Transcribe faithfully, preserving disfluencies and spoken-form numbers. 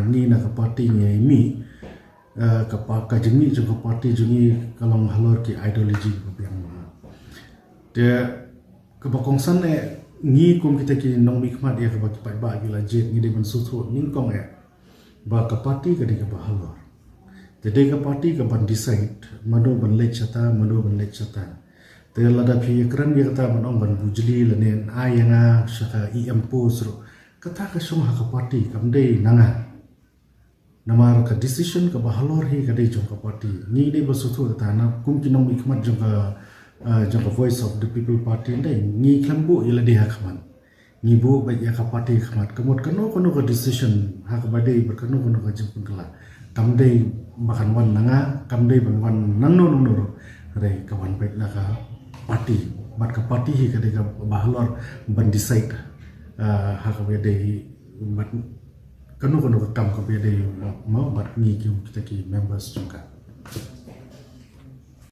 Ngi na ka party ngi ïa mih, eh, ka pa-, ka jingmih jong ka party jong ngi ka long halor ki ideology ba biang. Te kaba kongsan eh, ngi kum kita ki nongmihkhmat ïa kaba ki paidbah ki la jied, ngi dei ban sngewthuh nyngkong eh ba ka party ka dei kaba halor. Te dei ka party ka ban decide mano ban leit shata, mano ban leit shata. Te lada phi ïakren ïa kata ban ong ban bujli lane ai ïa nga sha ka E M post ruh, kata ka shong ha ka party, kam dei na nga. Namar ka decision kaba halor hi ka dei jong ka party. Ngi dei ba sngewthuh kata, na kum ki nongmihkhmat jong ka, ah, jong ka Voice of the People Party, dei ngi khlem buh ïa lade ha khmat. Ngi buh beit ïa ka party ha khmat. Ka mut kano kano ka decision ha kaba dei bad kano kano ka jingpynkylla, kam dei ba kan wan na nga, kam dei ban wan nangno nangno ruh. Hynrei ka wan beit na ka party. Bad ka party hi ka dei kaba halor ban decide, ah, ha kaba dei bad kano kano ka kam kaba dei, mo, bad ngi ki, kita ki members jong ka.